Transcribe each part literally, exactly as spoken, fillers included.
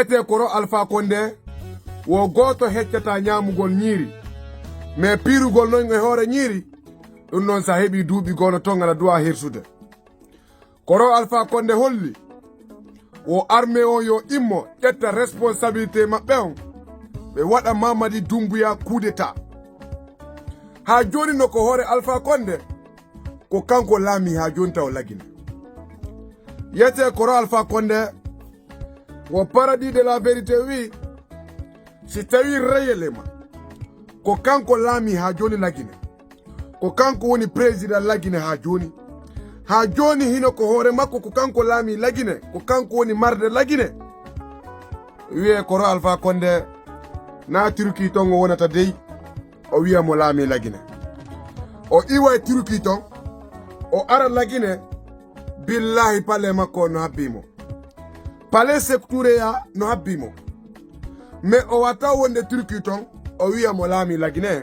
Etee Koro Alpha Condé wo gooto heccata ñaamugol ñiiri. Mais piirugol noon e hoore ñiiri, ɗum noon so a heɓii duuɓi goo no toon aɗa duwaa hirsude. Koro Alpha Condé holli wo armée on yo immo ƴetta responsabilité maɓɓe on, ɓe waɗa Mamadi Doumbouya coup d'état. Haa jooni no ko hoore Alpha Condé, ko kanko laami haa jooni taw Lagine. Yetee Koro Alpha Condé, wo Paradis de la Vérité wi, si tawi réellement ko kanko laami haa jooni Lagine, ko kanko woni président Lagine haa jooni, haa jooni hino ko hoore makko ko kanko laami Lagine, ko kanko woni marde Lagine, wiyee Koro Alpha Condé na Turquie toon o wonata dey, o wiya mo laami Lagine. O iwa e Turquie toon, o ara Lagine, billahi palais makko no habbii mo. Palais Sékou Touré ya no habbii mo. Mais o wata wonde Turquie toon, o wiya mo laami Lagine.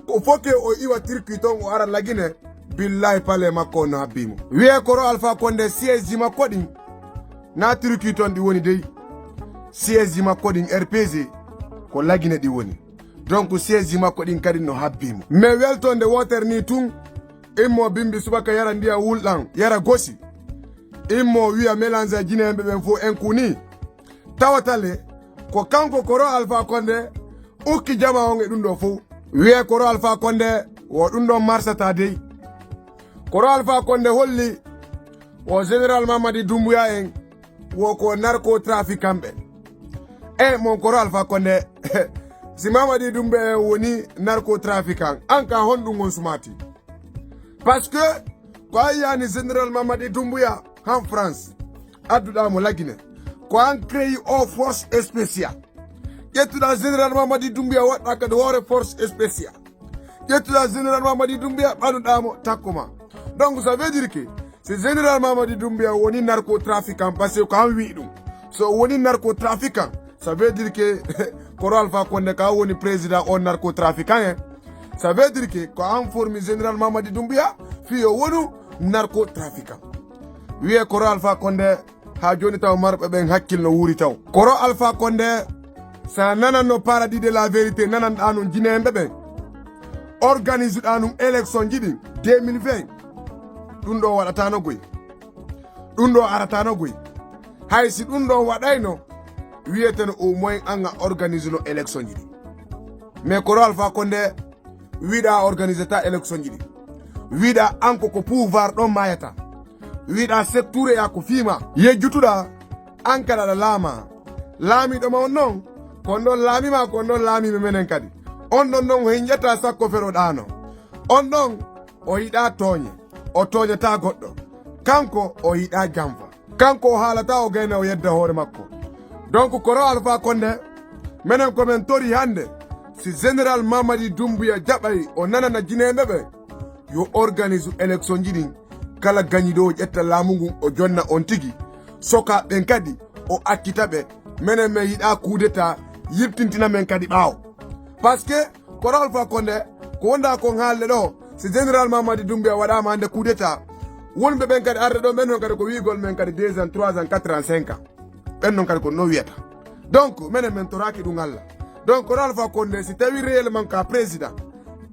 Ko foke o iwa Turquie toon, o ara Lagine, billahi palais makko no habbii mo. Wiyee Koro Alpha Condé siège ji makko ɗin, na Turquie toon ɗi woni dey. Siège ji makko ɗin R P G, ko Lagine ɗi woni. Donc siège ji makko ɗin kadi no habbii mo. Mais weltonde wootere ni tun, immo bimbi subaka yara ndiyam wulɗam, yara gosi. Immo wiya mélange e jineeɓe ɓen fof en kuni. Tawata le, ko kanko Koro Alpha Condé ukki jama on e ɗum ɗo fof. Wiyee Koro Alpha Condé wo ɗum ɗon marsata dey. Koro Alpha Condé holli wo Général Mamadi Doumbouya en wo ko narcotrafiquant ɓe. E mon Koro Alpha Condé, si Mamadi Doumbouya en woni narcotrafiquant, an ka honɗum on sumati? Parce que ko an yani Général Mamadi Doumbouya han France, adduɗa mo Lagine. Ko an créé o force spéciale. Ƴettuɗa Général Mamadi Doumbouya waɗɗa kadi hoore force spéciale. Ƴettuɗa Général Mamadi Doumbouya ɓanuɗa mo takko ma. Donc ça veut dire que si Général Mamadi Doumbouya woni narcotrafiquant, parce que ko an wi ɗum. So woni narcotrafiquant, ça veut dire que Koro Alpha Condé ka woni président on narcotrafiquant en. Ça veut dire que ko an formi Général Mamadi Doumbouya fii yo wonu narcotrafiquant. Wiyee Koro Alpha Condé haa jooni taw marɓe ɓen hakkil no wuuri taw. Koro Alpha Condé, sa nananno Paradis de la Vérité, nananɗa non jineemɓe ɓen. Organisuɗa nun élection ji ɗin deux mille vingt. Ɗum ɗo waɗatano goy. Ɗum ɗo aratano goy. Hay si ɗum ɗo waɗayno, wiyeteno au moins an a organisuno élection ji ɗin. Mais Koro Alpha Condé, wiɗa a organisata élection ji ɗi. Wiɗa an ko ko pouvoir ɗon mayata. Wiɗa secteur ya ko fiima. Yejjutuɗa an kala aɗa laama. Laamiɗo ma on non, ko on ɗon laamima, ko on ɗon laamimi menen kadi. On ɗon non o hinƴata sakko feroɗano. On ɗon o yiɗa tooñe, o tooñata goɗɗo. Kanko o yiɗa janfa. Kanko o haalata o gayna o yedda hoore makko. Donc Koro Alpha Condé, menen ko men tori hande, si Général Mamadi Doumbouya jaɓay o nanana jineeɓe ɓe, yo organise élection ji ɗin, kala gañiɗo o ƴetta laamu ngun o jonna on tigi. Soka ɓen kadi o accita ɓe, menen men yiɗa coup d'état yirtintina men kadi ɓaawo. Parce que Koro Alpha Condé, ko wonda kon haalde ɗo, si Général Mamadi Doumbouya waɗama hande coup d'état, wonɓe ɓen kadi arde ɗo, ɓen non kadi ko wiigol men kadi deux ans, trois ans, quatre ans, cinq ans. Ɓen non kadi ko no wiyata. Donc, menen men toraki ɗum Allah. Donc, Koro Alpha Condé, si tawi réellement ka président,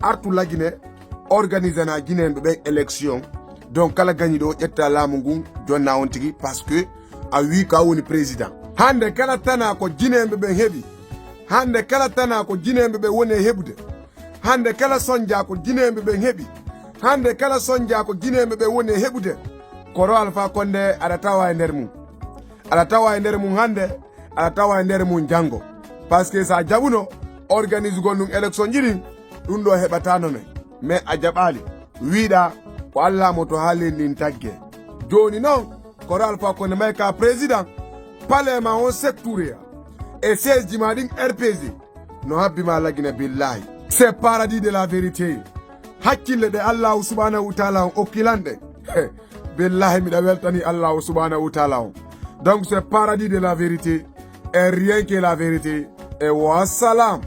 artu Lagine, organisana Guinéen ɓe ɓen élection. Donc, kala gañiɗo o ƴetta laamu ngun, jonna on tigi, parce que a wi ka woni président. Hande kala tana ko Guinéen ɓe ɓen heɓi. Hande kala tana ko Guinéen ɓe ɓe woni e heɓude. Hande kala sonja ko Guinéen ɓe ɓen heɓi. Hande kala sonja ko Guinéen ɓe ɓe woni e heɓude. Koro Alpha Condé aɗa tawa e nder mum. Aɗa tawa e nder mum hande, aɗa tawa e nder mum janngo. Parce que sa jaɓuno organisugol ɗum élection ji ɗin, ɗum ɗo heɓatano men. Mais a jaɓali. Wiɗa ko Allah mo to haalin ɗin tagge. Joni non, Koro Alpha Condé may ka président, palais ma on secteur ya. E siège ji ma ɗin R P G. No habbi ma Lagine billahi. C'est Paradis de la Vérité. Hakkille ɗe Allahu subhanahu wa ta'ala on okkilan ɗe. Billahi miɗa weltani Allahu subhanahu wa ta'ala on. Donc c'est Paradis de la Vérité. Et rien que la vérité. Et wassalam.